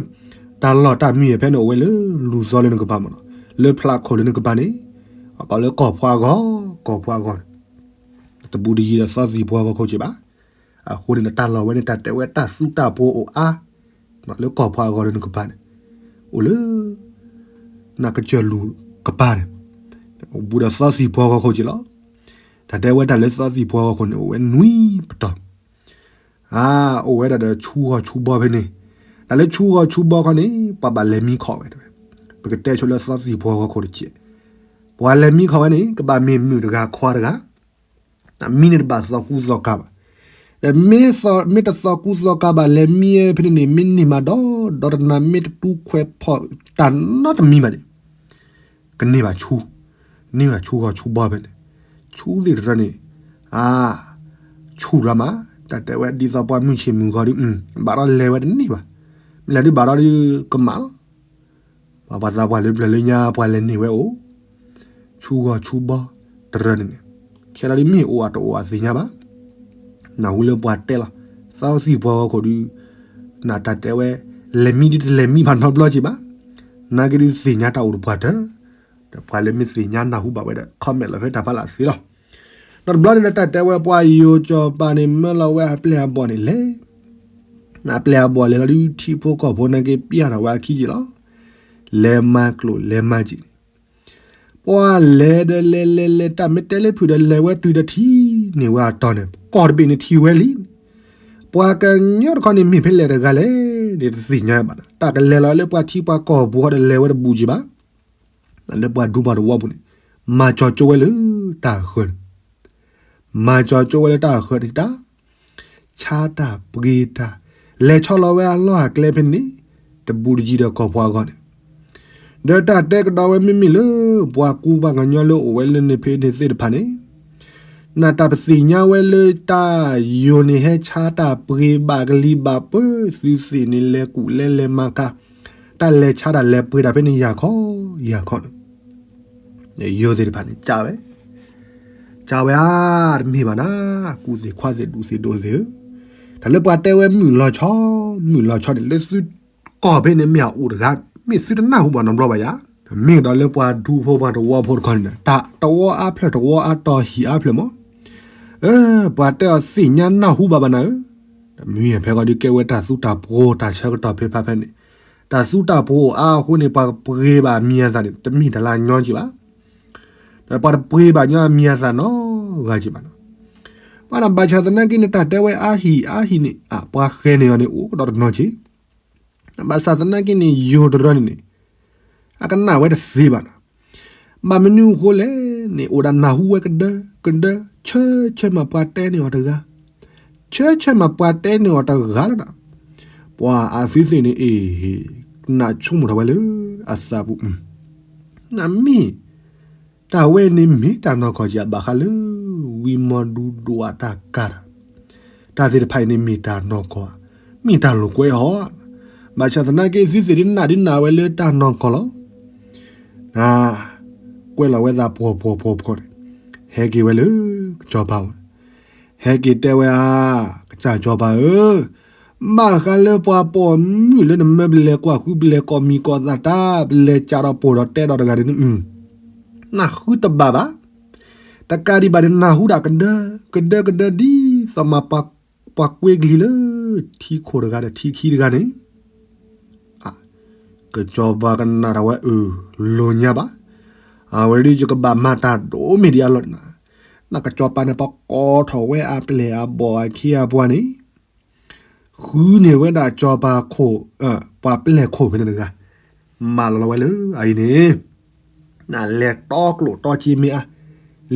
တၢ်လီၢ်တၢ်မံၤဖဲန့ၣ်အိၣ်ဝဲလၢလူၤသီလၢနကပၤမ့ၢ်နီၤ, လၢဖျးခိၣ်လၢနကပၤန့ၣ်, အကိးလၢကီၢ်ဖှးဂီၤ, ကီၢ်ဖှးဂီၤ, တဘူးတယံၤဒီးသီသံၣ်ပှီဂီၤခိၣ်က့ဘၣ်. အဃိန့ၣ် တၢ်လီၢ်ဝဲန့ၣ် တၢ်တဲဝဲတၢ်သူတၢ်ပှီၤအိၣ်အါ လၢကီၢ်ဖှးဂီၤလၢနကပၤန့ၣ်, အိၣ်လၢ နကစၢၢ်လူၤကပၤန့ၣ်, ဘူးဒီးသီသံၣ်ပှီဂီၤခိၣ်က့လီၤ. တၢ်တဲဝဲတၢ်လၢသီသံၣ်ပှၢ်ဂီၢ်ခိၣ်န့ၣ် အိၣ်ဝဲနွံပတီၢ်, အါ, အိၣ်ဝဲဒၣ်ဒီးဆူဂီၤဆူဘီဖဲန့ၣ်, တၢ်လၢဆူဂီၤဆူဘီခီန့ၣ် ပှၤဘၣ်လဲၤမံခီၣ်ဝဲတဲဝဲ, ပကတဲဆိလၢသီသံၣ်ပှၢ်ဂီၢ်ခိၣ်တကဲး, ပှၤလဲၤမံခီၣ်ဝဲန့ၣ် ကဘၣ်မ့ၢ်မုၣ်တဂၤခွါတဂၤ မံန့ၣ်တဘၣ်သီကူသီကၤဘၣ်. မ့ၢ်တသီကူသီကၤဘၣ် လဲၤမံဖဲန့ၣ်န့ၣ် မ့ၢ်န့ၢ်မးဒီး ဒီးတနၤမ့ၢ်တတူၢ်ခွဲးဖီၣ်တၢ်နီတမံၤဘၣ်န့ၣ်, ကန့ၢ်ဘၣ်ဆူ, န့ၢ်ဘၣ်ဆူဂီၤဆူဘီဖဲန့ၣ်, ဆူသ့ၣ်တရၢန့ၣ်, အါ, ဆူၣ်ရၤမး, တၢ်တဲဝဲဒ်သိးပှၤမုၢ်ဆ့ၣ်မုၢ်ဂီၤဒုး, ဘၣ်ဒီးလဲၤဝဲတန့ၢ်ဘၣ်, မ့ၢ်လဲၤဒုးဘၣ်ဒီးဒုးကမၣ်လီၤ ပှၤသးပှၢ်လၢပျၢၤလၢညါ ပှၤလဲၤန့ၢ်ဝဲအိၣ်, ဆူဂီၤဆူဘီတရၢန့ၣ်န့ၣ်, ခဲလၢာ်ဒ်မ့ၢ်အိၣ်အတအိၣ်အသ့ၣ်ညါဘၣ်. နၢ်ဟူလၢပှၤတဲလီၤ, သီသံၣ်ပှၢ်ဂီၢ်ခိၣ်ဒုး, နတၢ်တဲဝဲ, လဲၤမံဒုးတလဲၤမံဘၣ်နီတဘျီက့ၤဘၣ်, နာ်က့ဒုးသ့ၣ်ညါတၢ်အိၣ်တပှၢ်တၢၢ်, ဒီးပှၤလၢမ့ၢ်သ့ၣ်ညါနၢ်ဟူဘၣ်ဝဲဒီး comment လီၤဖဲတၢ်ဖးလၢ်သ့လီၤ. ဒီးတဘျီန့ၣ်ဒီးတၢ်တဲဝဲပှၤယိၤစီၤပၤန့ၣ် မၢလီၤဝဲအပျဲၢ်အဘီၣ်န့ၣ်လဲၤ အပျဲၢ်အဘီၣ်လဲၤလီၤဒုး ထံဖိကီၢ်ဖိနာ်က့ပျၢ်ထီၣ်ဝဲအခံက့ၤလီၤ. လဲၤမၤကျိၣ်လဲၤမၤစ့ၣ်န့ၣ်, ပှၤလဲၤဒီးလဲၤလဲၤလဲၤ တၢ်မ့ၢ်တဲလၢဖုၣ်ဒီးလဲၤဝဲတုၤဒီးထံၣ်န့ၢ်ဝဲအတီၤန့ၣ် ကီၢ်တဘ့ၣ်န့ၣ်ထံၣ်ဝဲလံ. ပှၤကညီတခီန့ၣ်မ့ၢ်ဖဲလဲၣ်တဂၤလဲၣ်န့ၣ် တသ့ၣ်ညါဘၣ်နီၤ. တၢ်ကလဲၤလီၤလၢပှၤထံပှၤကီၢ်ပူၤဃီဒီးလဲၤဝဲတဘူးက့ၤဘၣ်. လၢပှၤဒူပှၤသဝီပူၤန့ၣ် မၤကၠီၤကၠိဝဲလၢတၢ်ဃၢၤန့ၣ်, မၤကၠီၤကၠိဝဲလၢတၢ်ဃၢၤန့ၣ်တၢ်, ဆါတၢ်ပှ့ၤတၢ်, လဲၤဆီလီၤဝဲအလီၢ်အကျဲဖဲန့ၣ်, တဘူးတယံၤဒီးကီၢ်ပူၤအဂီၢ်န့ၣ်, ဒီးတၢ်တဲကဒီးဝဲမ့မ့ၢ်လၢ ပှၤကူပှၤကညီလၢအိၣ်ဝဲလၢန့ၣ်ဖဲန့ၣ်သ့ၣ်တဖၣ်န့ၣ် နတၢ်ပသ့ၣ်ညါဝဲလၢတၢ်ယိၤန့ၣ် ဟဲဆါတၢ်ပှ့ၤဘၣ်ကလံၤဘၣ်ပှဲၤ သုသ့ၣ်န့ၣ် လဲၤကူၣ်လဲၤလဲၤမၤကၤ, တၢ်လဲၤဆါတၢ်လဲၤပှ့ၤတၢ်ဖဲန့ၣ် ယၤခီယၤခီန့ၣ်, ယိၤသ့ၣ်တဖၣ်န့ၣ် ကၢ်ဝဲ, ကၢ်ဝဲဧါ, တမ့ၢ်ဘၣ်နၤ, ကူၣ်သ့ၣ်ခွါသ့ၣ်ဒူၣ်သ့ၣ်ဒိၣ်သ့ၣ်ဧၢ, တၢ်လၢပှၤတဲဝဲမုၢ်လီၤဆီ, မုၢ်လီၤဆီန့ၣ် လၢသုကီၢ်ဖဲန့ၣ်မ့ၢ်အအိၣ်တဂၤ, မ့ၢ်သုတနၢ်ဟူဘၣ်နီတဘျီဘၣ်ယၤ, မ့ၢ်ကဒီးလၢပှၤဒူဖိပှၤသဝီဖိတခီန့ၣ် တၢ်သဝီအါဖျၢၣ်သဝီအါတီၤဟံၣ်အါဖျၢၣ်မး, အၢ, ပှၤတဲအီၤသ့ၣ်ညါနၢ်ဟူဘၣ်ဘၣ်နၤဧၢ, တမ့ၢ်ဖဲဃီဒုးကဲဝဲတၢ်သူတၢ်ပှိၤတၢ်ဆၢကတီၢ်ဖဲဖးဖဲန့ၣ်, တၢ်သူတၢ်ပှိၤအါအဃိန့ၣ် ပှၤကပှ့ၤဘၣ်မံၤအသၣ်န့ၣ် တမ့ၢ်တၢ်လၢအညီက့ၤဘၣ် ဒီးပှၤတပှ့ၤဘၣ်ညီအမံၤအသၣ်နီတဂၤက့ၤဘၣ်နီၤ. ဘၣ်ဆၣ်သနာ်က့န့ၣ် တၢ်တဲဝဲအါဟံၣ်အါဟံၣ်န့ၣ် အပှၤဃဲၤန့ၢ်အီၤန့ၣ် အိၣ်ကဒီးတနီၤက့ၤ, ဘၣ်ဆၣ်သနာ်က့န့ၣ် ယိၤတရၢန့ၣ်န့ၣ် အကနၣ်ဝဲတသ့ဘၣ်နီၤ. ဘၣ်မနုၤအဃိလဲၣ်န့ၣ် အိၣ်ဒၣ်နၢ်ဟူဝဲကဒၢကဒၢ, ဆၢဆၢမးပှၤတဲန့ၢ်အီၤတဂၤ, ဆၢဆၢမးပှၤတဲန့ၢ်အီၤတဂၤလၢနီၤ. ပှၤအသုသ့ၣ်န့ၣ်အ့ၣ် နးဆိကမိၣ်ထီၣ်ဝဲလၢအသးပူၤ, နမ့ၢ် တၢ်ဝဲန့ၣ်မ့ၢ်တၢ်နီၢ်ကီၢ်က့ၤအဘၣ်ဃးလၢ ဝံမီဒူဒိၣ်အတၢ်ကၤတၢ်, တၢ်သ့ၣ်တဖၣ်အံၤန့ၣ်မ့ၢ်တၢ်နီၢ်ကီၢ်, မ့ၢ်တၢ်လိာ်ကွဲအီၤ, ဘၣ်ဆၣ်သနာ်က့သုသ့ၣ်ဒုးနၢ်ဒုးနၢ်ဝဲလၢတၢ်နီၢ်ကီၢ်လီၤ. ကွဲးလီၤဝဲသးဖှီၣ်ဖှီၣ်ဖှီၣ်ဖှီၣ်န့ၣ်, ဟဲက့ၤဝဲလၢကစီၤပၤအိၣ်, ဟဲက့ၤတဲဝဲဧါ, ကစၢ်စီၤပၤဧၢ, ဘၣ်ဃးလၢပှၤပိာ်မုၣ်လၢနမၢပလဲၤကွၢ်ဃုပလဲၤကိးမံၤကိးသးတၢ် ပလဲၤကးဒီးပိာ်ဒီးတဲဒီးတဂၤန့ၣ် နဃုတဘၣ်ဘၣ်. တကးဒံးဘၣ်န့ၣ် နၢ်ဟူဒၣ်ကဒၢ, ကဒၢကဒၢဒ်သိးမး ပှၤကွ့ကလံၤလၢ ထံခိၣ်တဂၤဒီးထံခံတဂၤန့ၣ် ကစီၤပၤကနၣ်ထီၣ်ဝဲအၢ လိာ်ညါဘၣ်. အဝဲဒၣ်ယကဘၣ်မၤတၢ်ဒိၣ်မ့ၢ်ဒံးအလီၢ်န့ၣ်, နကစီၤပၤန့ၣ် ပကိးထီၣ်ဝဲအပျဲၢ်အဘီၣ်အခ့အပှၤန့ၣ်, ဃုန့ၢ်ဝဲဒၣ်စီၤပၤခိၣ်, ပှၤပျဲၢ်ခိၣ်ဖဲန့ၣ်တဂၤ, မၤလီၤလီၤဝဲလၢအအံၤန့ၣ် နလဲၤတီကျိၣ်တီစ့မ့ၢ်အါ,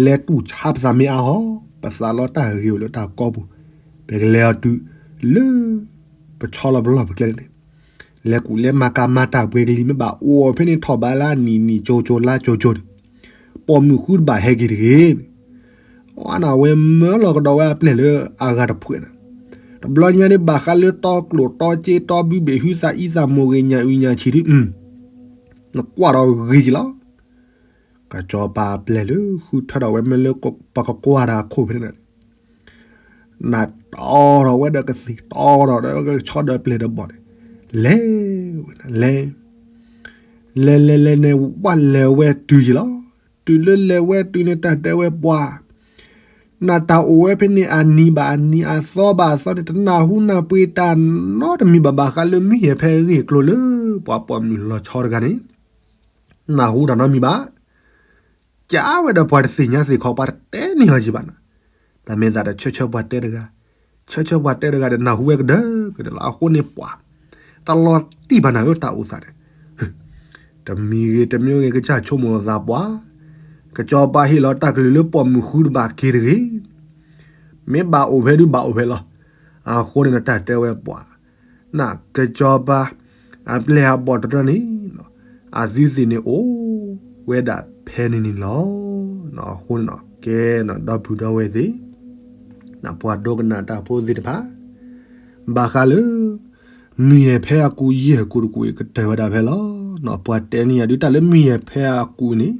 လဲၤတူၢ်ဆါပသးမ့ၢ်အါဟီ, ပသးလီတၢ်ဂ့ၤအိၣ်လၢတၢ်ကီပူၤ, ပကလဲၤအီၤတုၤလၢ ပဆီလီၤပလီၢ်ပကျဲန့ၣ်, လဲၤကူၣ်လဲၤမၤကၤမၤတၢ်ပှဲၤကလံၤ မ့ၢ်ဘၣ်အိၣ်ဖဲန့ၣ်ထီၣ်ဘးလၢအနံၣ်နံၣ်ကၠိကၠိလါကၠိကၠိန့ၣ်, ပိာ်မုၣ်ဃုတဘၣ်ဟဲက့ၤတဂ့ၤန့ၣ်, အဝဲမၢလီၤကဒီးဝဲအပျဲၢ်လၢအဂၤတဖှဲးန့ၣ်, တဘျီညါဒ်ဘၣ်ဃးလၢတီကျိၣ်တီစ့တီဘုဘ့ၣ်ဟုသးအံသးမိၢ်ဂ့ၤညၣ်အုၣ်ညၣ်ဆံးဒ်, နကွၢ်ဒီးဂ့ၤက့ၤလီၤ. ကစီၤပၤပျဲၢ်လၢဃုထၢထီၣ်ဝဲမ့ၢ်လၢပှၤကကွၢ်တၢ်အခိၣ်ဖဲန့ၣ်န့ၣ်, နတီထီၣ်ဝဲဒီးကသ့ၣ် တီထီၣ်ဒီးကဆီဒီးပျဲၢ်ဒီးဘီၣ်န့ၣ်, လဲၤဝဲန့ၣ်လဲၤ, လဲၤလဲၤလဲၤန့ၣ် ဝဲလဲၤဝဲတုၤယံၤလီၤ. တုၤလၢလဲၤဝဲတုၤန့ၣ် တၢ်တဲဝဲပှၤ နတၢ်အိၣ်ဝဲဖဲန့ၣ် အနံၤဘၣ်အနံၤ အသီဘၣ်အသီန့ၣ် တနၢ်ဟူနၢ်ပှ့ၤတၢ်နီတမံၤဘၣ် ဘၣ်ဃးလၢမုၢ်ယဲၢ်ဖဲအဂ့ၢ်အကျိၤလၢ ပှၤပိာ်မုၣ်လီၤဆီတဂၤန့ၣ် နၢ်ဟူတၢ်နီတမံၤဘၣ်. ကးဝဲဒီးပှၤတသ့ၣ်ညါသ့ၣ်ခီ ပှၤတတဲန့ၢ်အီၤကံဘၣ်နီၤ. တၢ်မ့ၢ်သးဒီးဆၢဆၢပှၤတဲတဂၤ, ဆၢဆၢပှၤတဲတဂၤဒီးနၢ်ဟူဝဲကဒၢကဒၢလီၤ. အဃိန့ၣ်ပှၤ တလီၤတံၢ်ဘၣ်နၤဧၢ တၢ်အိၣ်သးန့ၣ်, တမံၤဂ့ၤတမံၤဂ့ၤ ကစၢ်ဆိကမိၣ်သးပှၤ, ကစီၤပၤဟ့ၣ်လီၤတၢ်ကလုၢ်လၢပိာ်မုၣ်ဃုတဘၣ်က့ၤတဂ့ၤ, မ့ၢ်ဘၣ်အိၣ်ဖဲဒုးဘၣ်အိၣ်ဖဲလီၤ. အဃိန့ၣ်ဒီးတၢ်တဲဝဲပှၤ နကစီၤပၤ အပျဲၢ်အဘီၣ်တရၢန့ၣ် အသုသ့ၣ်န့ၣ်အိၣ်ဝဲဒၣ်ဖဲန့ၣ်န့ၣ်လီၤ. အဃိန့ၣ်ကဲဒီပုၢ်ဒီဝဲၢ်သ့ၣ်, ပှၤဒိကနၣ်တၢ်ဖိသ့ၣ်တဖၣ်, ဘၣ်ဃးလၢ မုၢ်ယဲၢ်ဖဲအကူးယဲၢ်ကူးတကူးအံၤ ကတၢၢ်ဝဲဒၣ်ဖဲလီၤ. ပှၤတဲန့ၢ်ယၤဒုး တၢ်လၢမုၢ်ယဲၢ်ဖဲအကူးန့ၣ်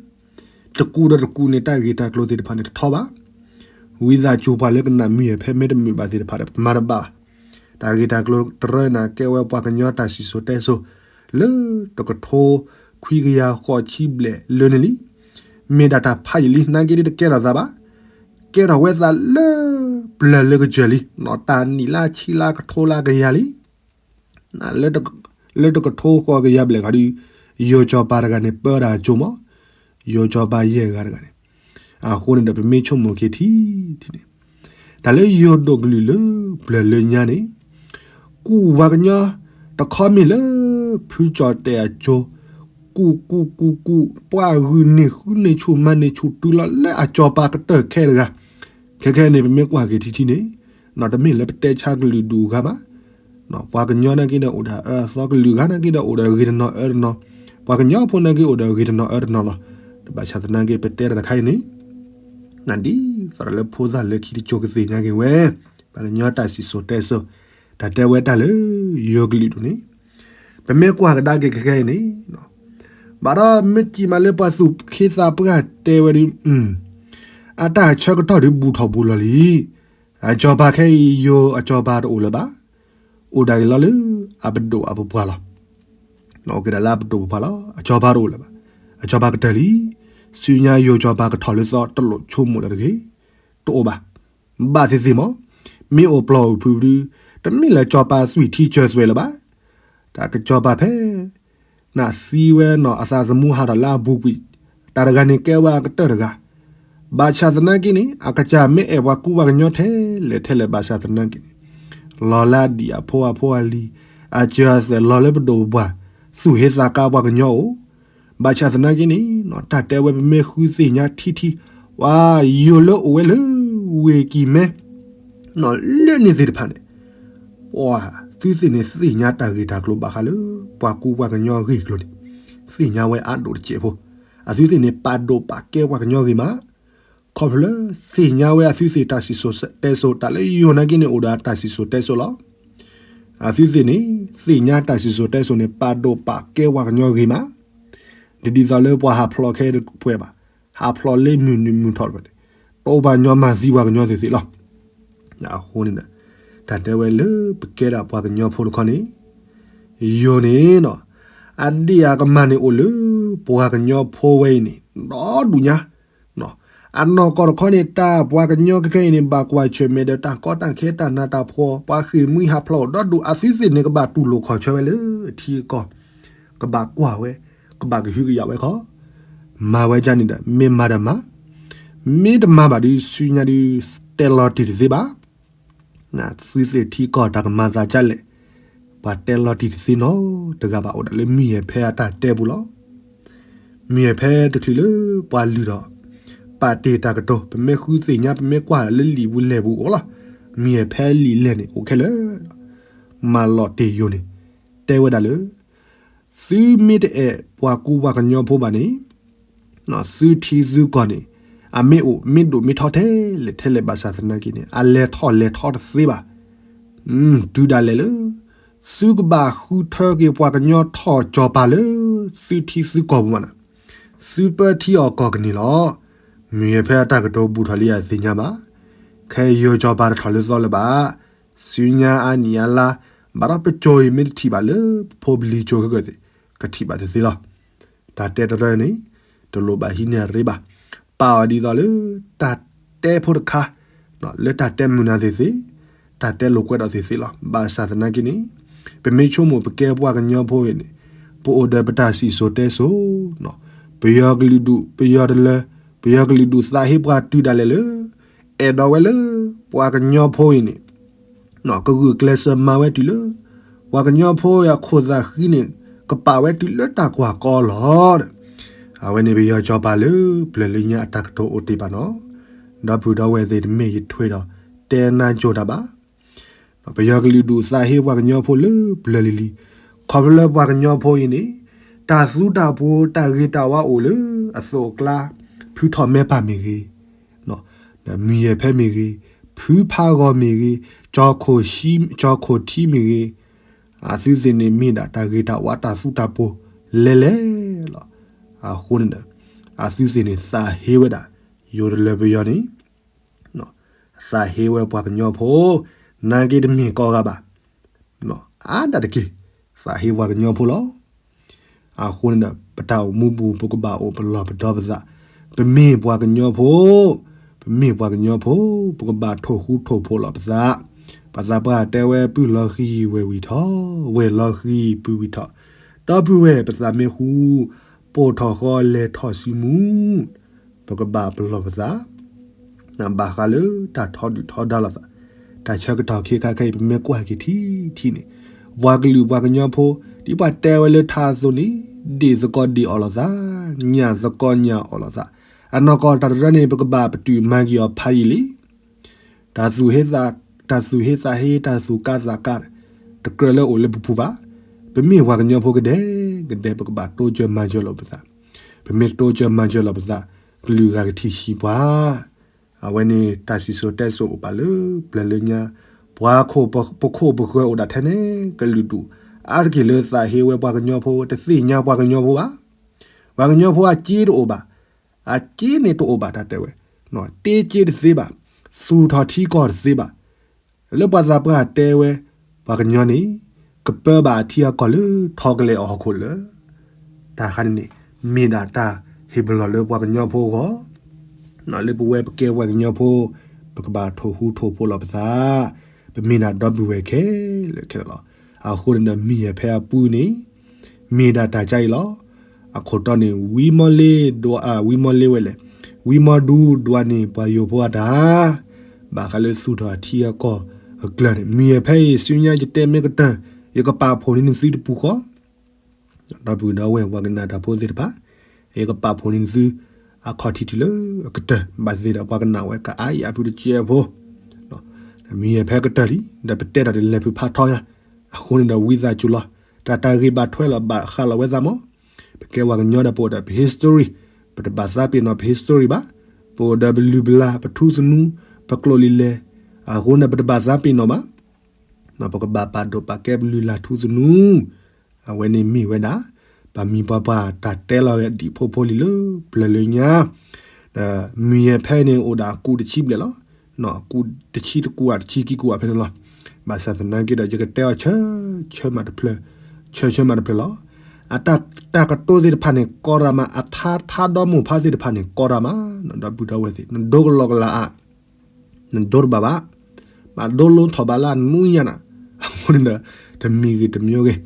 တကူးဒီးတကူးန့ၣ် တၢ်ဂ့ၢ်တၢ်ကျိၤသ့ၣ်တဖၣ်န့ၣ်တထီဘၣ်. ဝံသးစူၤပှၤလၢကနၣ်မုၢ်ယဲၢ်ဖဲမ့ၢ်တမုာ်ဘၣ်သ့ၣ်တဖၣ်ဒီး ပမၤတဘၣ်ဘၣ်. တၢ်ဂ့ၢ်တၢ်ကျိၤတရၢန့ၣ် ကဲဝဲပှၤကညီတၢ်စံၣ်စိၤတဲစိၤ လၢတကထိခွံကယၤဃိးဆံဘျဲၣ်လၢန့ၣ်လံ. မ့ၢ်ဒၣ်တၢ်ဖးယံာ်လံ နာ်က့ဒ်တကဲထီၣ်သးဘၣ်. ကဲထီၣ်ဝဲသးလၢပျၢၤလၢကစၢၢ်လံ, တၢ်နံၣ်လၢဆံလၢကထိလၢကယၤလံ. လၢတကထိဃိးကယၤဘျဲၣ်ခီဒုး ယိၤစီၤပၤတဂၤန့ၣ် ပၢတၢ်ကၠိမး, ယိၤစီၤပၤယဲၢ်ဂၤတဂၤန့ၣ်. အဃိန့ၣ်ဒီး ပမ့ၢ်ဆိကမိၣ်က့ၤထံထံန့ၣ်, တၢ်လၢယိၤဒိၣ်ကလုာ်လၢပျၢၤလၢညါန့ၣ် ကူၣ်ပှၤကညီတခီမ့ၢ်လၢ ဖုကၠီၣ်တဲၣ်အကၠိ, ကူၣ်ကူၣ်ကူၣ်ကူၣ် ပှၤဂုာ်န့ၢ်ဃုန့ၢ်ဆူၣ်မၤန့ၢ်ဆူၣ်တုၤလီၤလၢအစီၤပၤကတၢၢ်ခဲတဂၤ. ခဲခဲန့ၣ် ပမ့ၢ်ကွၢ်က့ၤထံထံန့ၣ်, တမ့ၢ်လၢပတဲဆါကလုာ်ဒူၣ်အဂၤဘၣ်. ပှၤကညီနာ်က့ဒီးအိၣ်ဒီးအအၢအသီ, ကလုာ်ဂၤနာ်က့ဒီးအိၣ်ဒီးဂ့ၤတနီၤအၢတနီၤ, ပှၤကညီဖိနာ်က့အိၣ်ဒီးဂ့ၤတနီၤအၢတနီၤလီၤ. တဘၣ်ဆၣ်သနာ်က့ ပတဲတၢ်တခါအံၤန့ၣ် ဒ်သိးဒီးလၢဖိသၣ်လၢခံတကၠိကသ့ၣ်ညါက့ၤဝဲ, ပှၤကညီတၢ်စံၣ်စိၤတဲစိၤ, တၢ်တဲဝဲတၢ်လၢယိၤကလုာ်ဒူၣ်န့ၣ်, ပမ့ၢ်ကွၢ်ကဒါက့ၤခဲခဲအံၤန့ၣ်, ဘၣ်ဒီးမ့ၢ်ကံၣ်မးလၢပှၤသူၣ်က့သးပှၢ်တဲဝဲဒီး, အတၢ်ဆၢကတီၢ်ဒုးဘူးထီၣ်ဘူးလီၤလံ. အစီၤပၤခဲအံၤ ယိၤအစီၤပၤတအိၣ်လၢၤဘၣ်. အိၣ်ဒၣ်က့ၤလီၤလၢအပဒိၣ်အပပှၢ်လီၤ. အိၣ်က့ၤဒၣ်လၢအပဒိၣ်ပပှၢ်လီၤ. အစီၤပၤတအိၣ်လၢၤဘၣ်. အစီၤပၤကတၢၢ်လံ. ဆူညါယိၤစီၤပၤကထီၣ်လၢသီတလိၣ်ဆိကမိၣ်လၢၤတဂ့ၤ. တအိၣ်ဘၣ်. ဘၣ်သ့ၣ်သ့ၣ်မး, မ့ၢ်အိၣ်ပျီၢ်အိၣ်ဖုးဒုး, တမ့ၢ်လၢစီၤပၤသွံၣ်ထံစၢၤသွဲၣ်လၢၤဘၣ်. တၢ်ကစီၤပၤဖဲ နသံဝဲနီၤ အသးသမူဟးထီၣ်လၢအပူၤကွံာ်, တၢ်တဂၤန့ၣ်ကဲဝဲအကတၢၢ်တဂၤ. ဘၣ်ဆၣ်သနာ်က့န့ၣ် အကစၢ်မ့ၢ်အဲၣ်ပှၤကူပှၤကညီထဲလဲၣ်ထဲလဲၣ်ဘၣ်ဆၣ်သနာ်က့န့ၣ်, လီၤလၢအဒံၣ်အဖိအဖိအလံၤ, အစၢၤအသွဲၣ်လီၤလၢပဒိၣ်ပပှၢ်, သူၣ်ဟ့သးကါပှၤကညီအိၣ်. ဘၣ်ဆၣ်သနာ်က့န့ၣ် တၢ်တဲဝဲပမ့ၢ်ဃုသ့ၣ်ညါထံထံ, ပှၤယိၤလၢအိၣ်ဝဲလၢဝ့ၢ်ကံၢ်မဲ လၢန့ၣ်သ့ၣ်တဖၣ်န့ၣ်, ပှၤသုသ့ၣ်န့ၣ်သ့ၣ်ညါတၢ်ဂ့ၢ်တၢ်ကျိၤဘၣ်ဃးလၢ ပှၤကူပှၤကညီအဂ့ၢ်အကျိၤန့ၣ်, သ့ၣ်ညါဝဲအါဒိၣ်တစဲးဖိ, အသုသ့ၣ်န့ၣ်ပာ်ဒိၣ်ပာ်ကဲပှၤကညီဂ့ၢ်မး, ခီဖျိလၢသ့ၣ်ညါဝဲအသုသ့ၣ်တၢ်စံၣ်စိၤတဲစိၤ တၢ်လၢယိၤနာ်က့န့ၣ်အိၣ်ဒီးတၢ်စံၣ်စိၤတဲစိၤလီၤ. အသုသ့ၣ်န့ၣ် သ့ၣ်ညါတၢ်စံၣ်စိၤတဲစိၤန့ၣ် ပာ်ဒိၣ်ပာ်ကဲပှၤကညီဂ့ၢ်မး, ဒ်ဒ်သိးလၢပှၤဟးဖျိးခဲတပှဲၤဘၣ်, ဟးဖျိးလၢမုၢ်နုာ်မုၢ်ထီၣ်တဖၣ်န့ၣ်, တအိၣ်ဘၣ်ညီမၤသံပှၤကညီသ့ၣ်သ့ၣ်လီၤ. အဃိန့ၣ်ဒီး တၢ်တဲဝဲလၢပကဲဒၣ်ပှၤကညီဖိတခီန့ၣ်, ယိၤန့ၣ်နီၤ, အဒ့ၣ်အကမၢ်န့ၣ်အိၣ်လၢ ပှၤကညီဖိဝဲအံၤန့ၣ် ဒီဒူၣ်ညါ အနီၢ်ကီၢ်တခီန့ၣ် တၢ်ပှၤကညီခဲခဲအံၤန့ၣ် ဘၣ်ကွၢ်ဆၢၣ်မဲာ်ဒီးတၢ်ကီတၢ်ခဲတၢ်နးတၢ်ဖှီၣ် ပှၤဃ့ၢ်မှံဟးဖျိးအိၣ်ဒီဒူၣ် အသုသ့ၣ်န့ၣ်ကဘၣ်တူၢ်လိာ်ခီၣ်ဆၢဝဲလၢထံကီၢ်, ကဘၣ်ကွၢ်ဝဲ, ကဘၣ်ကဟုကယာ်ဝဲခီ, မၤဝဲဒ်န့ၣ်ဒီး မ့ၢ်မၤဒီးမၤ, မ့ၢ်တမၤဘၣ်ဒီး ဆူညါဒုး တဲလီၤတံၢ်တသ့ဘၣ်. သုသ့ၣ်ထံကီၢ်တၢ်ကမၤသးဒ်လဲၣ်, ပှၤတဲလီၤတံၢ်တသ့နီတဂၤဘၣ် အိၣ်ဒၣ်လၢမုၢ်ယဲၢ်ဖဲအတၢ်တဲပူၤလီၤ. မုၢ်ယဲၢ်ဖဲတချုးလၢပှၤလုၢ်ထီၣ် ပာ်တ့ၢ်တၢ်ကတိၤ ပမ့ၢ်ဃုသ့ၣ်ညါ ပမ့ၢ်ကွၢ်လၢလံာ်ပူၤလဲၢ်ပူၤအိၣ်လီၤ. မုၢ်ယဲၢ်ဖဲလံာ်လဲၢ်န့ၣ် အိၣ်ခဲလၢာ်, မၤလီၤတ့ၢ်ယိၤန့ၣ် တဲဝဲဒၣ်လၢ သုမ့ၢ်တအဲၣ်ပှၤကူပှၤကညီဖိဘၣ်န့ၣ် သုထံသုကီၢ်န့ၣ် အမ့ၢ်အိၣ်မ့ၢ်ဒိၣ်မ့ၢ်ထီထဲလဲၣ်ထဲလဲၣ်ဘၣ်ဆၣ်သနာ်က့န့ၣ် အလဲၤထီၣ်လဲၤထီတသ့ဘၣ်. တုၤဒၣ်လဲာ်လၢ သုကဘၣ်ဃုထၢက့ၤပှၤကညီထီၣ်စီၤပၤလၢ သုထံသုကီၢ်ပူၤမးန့ၣ် သုပၢထံအီၣ်ကီၢ်ကန့ၢ်လီၤ. မုၢ်ယဲၢ်ဖဲအတၢ်ကတိၤဘူးထီၣ်လံအသ့ၣ်ညါဘၣ်. ခဲအံၤယိၤစီၤပၤတထီၣ်လၢသီလၢၤဘၣ်. ဆူညါအါနံၣ်အါလါ ဘၣ်ဒီးပစိၤအံၤမ့ၢ်တထံၣ်ဘၣ်လၢပဖိပလံၤစိၤခဲကၢၢ်သ့ၣ် ကထံၣ်ဘၣ်တသ့လီၤ. တၢ်တဲတရၢန့ၣ် တလိၣ်ဘၣ်ဟံးန့ၢ်အရ့ဘၣ်. ပာ်အီၤဒ်သိးလၢ တၢ်တဲဖိတခါ လၢတၢ်တဲမုာ်နၤသ့ၣ်သ့ၣ်, တၢ်တဲလိာ်ကွဲးဒီးသ့ၣ်သ့ၣ်လီၤ. ဘၣ်ဆၣ်သနာ်က့န့ၣ် ပမ့ၢ်ဆိကမိၣ်ပကဲပှၤကညီဖိအံၤန့ၣ် ပအိၣ်ဒီးပတၢ်စံၣ်စိၤတဲစိၤ, ပယီၤကလုာ်ဒူၣ် ပယီၤတလၢ ပယီၤကလုာ်ဒူၣ်သးဟ့ပှၤတုၤဒၣ်လဲာ်လၢ အဲၣ်ဒိးဝဲလၢ ပှၤကညီဖိအံၤန့ၣ် ကဂုာ်ကျဲးစၢးမၤဝဲတုၤလၢ ပှၤကညီဖိအံၤအခိၣ်သးဃံန့ၣ် ကပာ်ဝဲတုၤလၢတၢ်ကွၢ်ကီလီၤ. အဝဲန့ၣ်ပယီၤစီၤပၤလၢပျၢၤလၢညါအတၢ်ကတိၤအိၣ်တ့ၢ်ဘၣ်နီၤ. ဒီပုၢ်ဒီဝဲၢ်သ့ၣ်တမ့ၢ်ယထွဲဒီး တဲနါကိၤတၢ်ဘၣ် ပယီၤကလုာ်ဒူၣ်သးဟ့ပှၤကညီဖိလၢပျၢၤလံၤလံၤ, ခီဖျိလၢပှၤကညီဖိအံၤန့ၣ် တၢ်သူတၢ်ပှိၤတၢ်ဂ့ၤတၢ်ဝါအိၣ်လၢအသိးအကျါ, ဖုထီၣ်မဲပၢ်မ့ၢ်ဂ့ၤ, မုၢ်ယဲၢ်ဖဲမ့ၢ်ဂ့ၤ, ဖုဖးဂီၤမ့ၢ်ဂ့ၤ, ကၠီခိၣ်ထံမ့ၢ်ဂ့ၤ, အသုသ့ၣ်န့ၣ်မ့ၢ်ဒၣ်တၢ်ဂ့ၤတၢ်ဝါတၢ်သူတၢ်ပှိၤလဲၤလဲၤလီၤ. အဃိန့ၣ်ဒီး အသုသ့ၣ်န့ၣ်သးဟ့ဝဲဒၣ် ယိၤတလၢပယီၤန့ၣ် သးဟ့ဝဲပှၤကညီဖိ နာ်က့တမ့ၢ်ကိးဂၤဘၣ်, အါဒၣ်တက့ၢ်, သးဟ့ပှၤကညီဖိလီၤ. အဃိန့ၣ်ဒီး ပတၢ်အိၣ်မူပူၤ ပကဘၣ်အိၣ်ပလီၢ်ပဒီပသး, ပမ့ၢ်ပှၤကညီဖိ, ပမ့ၢ်ပှၤကညီဖိ, ပကဘၣ်ထိၣ်ဃူထိၣ်ဖိးလီၤပသး, ပှၤသးပှၢ်တဲဝဲ ပုၢ်လီၤဃံၤဝဲၢ်ဝံၤထီၣ်, ဝဲၢ်လီၤဃံၤပုၢ်ဝံၤထီၣ်, ဒီပုၢ်ဝဲၢ်ပသးမ့ၢ်ဃူ, ပိာ်ထီၣ်ဃီလဲၤထီၣ်စုမူ ပကဘၣ်ပလီၢ်ပသး ဘၣ်ဃးလၢတၢ်ထီဒုၣ်ထီဒါလိာ်သး, တၢ်ဆၢကတီၢ်ခ့ခါခဲအံၤ ပမ့ၢ်ကွၢ်က့ၤထံထံန့ၣ်, ပှၤကလုာ်ပှၤကညီဖိ ဒ်ပှၤတဲဝဲလၢထါအသိးန့ၣ်, ဒ့ၣ်သကိးဒ့ၣ်အီၣ်လိာ်သး, ညၣ်သကိးညၣ်အီၣ်လိာ်သး, အနီၢ်ကီၢ်တၢ်တရၢန့ၣ် ပကဘၣ်ပတုာ်မၤက့ၤအီၤဖးယံာ်လံ တၢ်သူၣ်ဟ့သးဟ့ တၢ်သူၣ်ကါသးကါ တကြၢးလၢအိၣ်လၢပပူၤဘၣ်. ပမ့ၢ်ပှၤကညီဖိကဒဲကဒဲ ပကဘၣ်တိစၢၤမၤစၢၤလိာ်ပသး, ပမ့ၢ်တတိစၢၤမၤစၢၤလိာ်ပသး ကလုာ်ဂၤကထံၣ်ဆံးပှၤ. အဝဲန့ၣ်တၢ်စံၣ်စိၤတဲစိၤအိၣ်ပာ်လၢပျၢၤလၢညါ, ပှၤခိၣ်ပခိၣ်ပဃၢၤအိၣ်ဒၣ်ထဲန့ၣ် ကလုာ်ဒူၣ် အါတက့ၢ်လၢသးဟ့ဝဲပှၤကညီဖိ တသ့ၣ်ညါပှၤကညီဖိဘၣ်. ပှၤကညီဖိအစ့တအိၣ်ဘၣ်, အစ့န့ၣ်တအိၣ်ဘၣ်တၢ်တဲဝဲ, တ့စ့တသ့ဘၣ်, သူၣ်ထီၣ်ထံကီၢ်တသ့ဘၣ်. လၢပှၤသးပှၢ်တဲဝဲ ပှၤကညီန့ၣ် ကပၢဘၣ်အထံအကီၢ်လၢထီကလဲာ်အဟီၣ်ခိၣ်လၢ တၢ်ခါန့ၣ်န့ၣ် မ့ၢ်ဒၣ်တၢ်ဟ့ၣ်ပလီၢ်လၢပှၤကညီဖိအဂီၢ်, လၢပဝဲပကဲပှၤကညီဖိ ပကဘၣ်ထိၣ်ဃူထိၣ်ဖိးလီၤပသး, ပမ့ၢ်ဒၣ်ဒီပုၢ်ဝဲၢ်ခဲလၢာ်ခဲလၢာ်လီၤ. အဃိန့ၣ်ဒီး မုၢ်ယဲၢ်ဖဲအပူၤန့ၣ် မ့ၢ်ဒၣ်တၢ်ကါအံၤလီၤ. အခိၣ်တီန့ၣ် ဝံမီလ့ဒိး ဝံမီလ့ဝဲလဲၣ်, ဝံမီဒူဒွးန့ၢ်ပှၤယိၤဖိအတၢ် ဘၣ်ဃးလၢသူၣ်ထီၣ်အထံအကီၢ်အကျၢၤန့ၣ် မုၢ်ယဲၢ်ဖဲအံၤ ဆူညါယတဲမ့ၢ်ကတၢၢ် ယကပာ်ဖှိၣ်န့ၢ်နသုတပူၤဃီ ဒီပုၢ်ဒီဝဲၢ်ပှၤကနၣ်တၢ်ဖိသ့ၣ်တဖၣ်, ယကပာ်ဖှိၣ်န့ၢ်နသု အခီၣ်ထံးတုၤလၢအကတၢၢ် ဘၣ်သ့ၣ်ဒီးပှၤကနၣ်ဝဲကအါအံၤအဖုတကဲဖိ, မုၢ်ယဲၢ်ဖဲကတၢၢ်လံ ဒီးပတဲတၢ်တလဲၤဖုးဖးထီယါ, အဃိန့ၣ်ဒီးဝံသးစူၤလီၤ, တၢ်တၢ်ဂ့ၢ်ဘၣ်ထွဲလီၤဘၣ်ဃးလီၤဝဲသးမး, ပကဲပှၤကညီဒီးပအိၣ်ဒီးပ history, ပတဘၣ်သးပ့ၤနီၣ်ပ history ဘၣ်, ပအိၣ်ဒီးပလုၢ်ပလၢ် ပထူသနူ ပကျိာ်လံာ်လဲၢ်, အဃိန့ၣ်ပတဘၣ်သးပ့ၤနီၣ်ဘၣ် ပကဘၣ်ပာ်ဒိၣ်ပာ်ကဲပလုၢ်လၢ်ထူသနူ, အဝဲန့ၣ်မ့ၢ်ဝဲဒၣ် ပှၤမံၤပှၤပှၢ်တၢ်တဲလီၤဝဲဒံးဖိဖိလံၤလၢပျၢၤလၢညါ, ဒီးမုၢ်ယဲၢ်ဖဲန့ၣ်အိၣ်ဒၣ်အကူးတဆံဘျဲၣ်လီၤ, အကူးတဆံတကူးအတဆံခံကူးအဖဲန့ၣ်လီၤ. ဘၣ်ဆၣ်သနာ်က့ဒီး ယကတဲအီၤဆၢ ဆၢမးတဖျၢၣ်, ဆၢဆၢမးတဖျၢၣ်လီၤ. အတၢ် တၢ်ကတိၤသ့ၣ်တဖၣ်န့ၣ် ကီရၤမး, အထါထါဒီမိၢ်ဖါသ့ၣ်တဖၣ်န့ၣ် ကီရၤမး, ဒီပုၢ်ဒီဝဲၢ်သ့ၣ် နဒိကလီကလးအါ နဒိတဘၣ်ဘၣ်, မၤဒိလိထီၣ်ဘၣ်လၢအနူညါနၤ, အဃိန့ၣ်ဒီး တမံၤဂ့ၤတမံၤဂ့ၤ,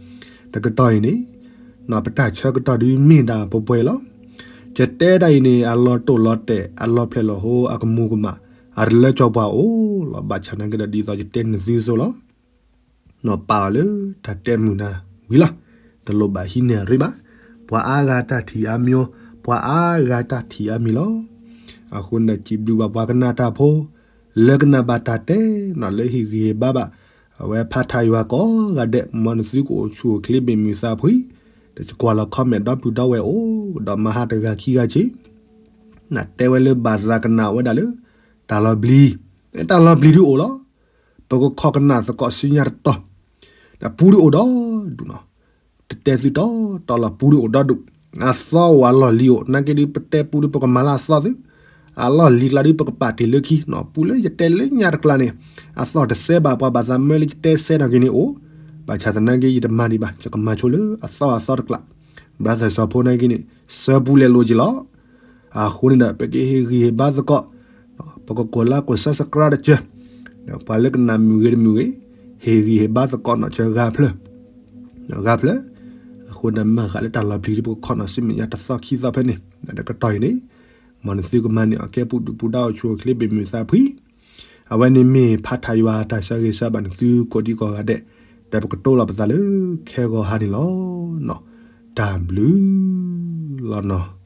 တကတီၢ်အံၤန့ၣ် ပတၢ်ဆၢကတီၢ်ဒုးမ့ၢ်ဒၣ်ပှဲၤပှဲၤလီၤ. ယတဲဒၣ်အံၤန့ၣ် အလီၤတိၢ်လီၤတဲာ် အလီၤဖျဲၣ်လီၤဟိ အကမူၤကမၣ် အတလၢကၠီပှၤအိၣ်လီၤ. ဘၣ်ဆၣ်သနာ်က့ဒီး ဒ်သိးယတဲနသုအသိးလီၤ. နီၢ်ပာ်အီၤလၢတၢ်တဲမုာ်နၤဝံၤလီၤ. တလိၣ်ဘၣ်ဟံးန့ၢ်အရ့ဘၣ်. ပှၤအါဂၤတၢ်ထံၣ်အါမံၤ, ပှၤအါဂၤတၢ်ထံၣ်အါမံၤလီၤ. အဃိန့ၣ်ဒီး စံးဘျုးဘၣ်ပှၤကနၣ်တၢ်ဖိ လၢကနၣ်ဘၣ်တၢ်တဲ နီၢ်လၢဟ့ၣ်ဂံၢ်ဟ့ၣ်ဘါဘၣ် အဝဲဖးထါယွၤကိးဂၤဒဲး မ်နသုကအိၣ်ဆူၣ်အိၣ်ချ့ဘၣ်မုာ်သးဖှံ, တကွၢ်လီၤ comment ဒီပုၢ်ဒီဝဲၢ်အိၣ် ဒီးမၤဟါတဂၤခံဂၤက့ၤ နတဲဝဲလၢဘၣ်သးကနၣ်ဝဲဒၣ်လၢ တၢ်လီၤပျံၤ, တၢ်လီၤပျံၤဒုးအိၣ်လီၤ. ပကခိးကနၣ်သကိးဆူညါတတီၤ, ဒီးပူဒုးအိၣ်ဒီဒူၣ်နီၤ, တတဲသုတီတီလီၤ ပူဒုးအိၣ်ဒီဒူၣ်, အသီအိၣ်အလီၢ်လံၤအိၣ် နာ်က့ဒုး ပတဲပူဒုး ပကမၤလၢအသီသု, အလီၢ်လံၤကျါဒုး ပကပာ်တ့ၢ်လၢခံနီၤ, ပူလၢယတဲလၢညါတကျါန့ၣ် အသီၣ်တစဲဘၣ် ပှၤဘၣ်သးမၢလၢယတဲစဲထီၣ်က့ၤန့ၣ်အိၣ်, ဘၣ်ဆၣ်သနာ်က့ ယတမၤဒံးဘၣ် ယကမၤဆိလၢအသီၣ်အသီတကျါ, brother စီၤဖိနာ်က့န့ၣ် ဆၢပူလဲၤလိၤက့ၤလီၤ. အဃိန့ၣ်ဒီး ပကဟ့ၣ်ဂံၢ်ဟ့ၣ်ဘါသကိး, ပကကိးလၢကိး subscribe တကၢၢ်, ဒီးပှၤလၢကနၣ်မုာ်ဂ့ၤတမုာ်ဂ့ၤ, ဟ့ၣ်ဂံၢ်ဟ့ၣ်ဘါသကိးနီၤ ဆၢဂၤဖျၢၣ်, ဂၤဖျၢၣ်, အဃိန့ၣ် မ့ၢ်ဂၤလၢတၢ်လီၤပျံၤဒုး ပကခိးနီၤ ဆူမဲာ်ညါတသီခံသီဖဲန့ၣ်, တကတီၢ်အံၤန့ၣ် မ်နသုကမၤန့ၢ်အီၤကဲပူၤဒုၣ်ပူၤဒါအိၣ်ဆူၣ်အိၣ်ချ့ဘၣ်မုာ်သးဖှံ, အဝဲန့ၣ်မ့ၢ်ဖးထါယွၤတၢ်ဆၢဂ့ၤဆၢဝါဘၣ်နသုကိးဒံကိးဂၤဒဲး, ဒီးပကတိၤလီၤပသးလၢခဲဂီၤဟါန့ၣ်လီၤ. တၢ်ဘျုးလီၤနီၤ.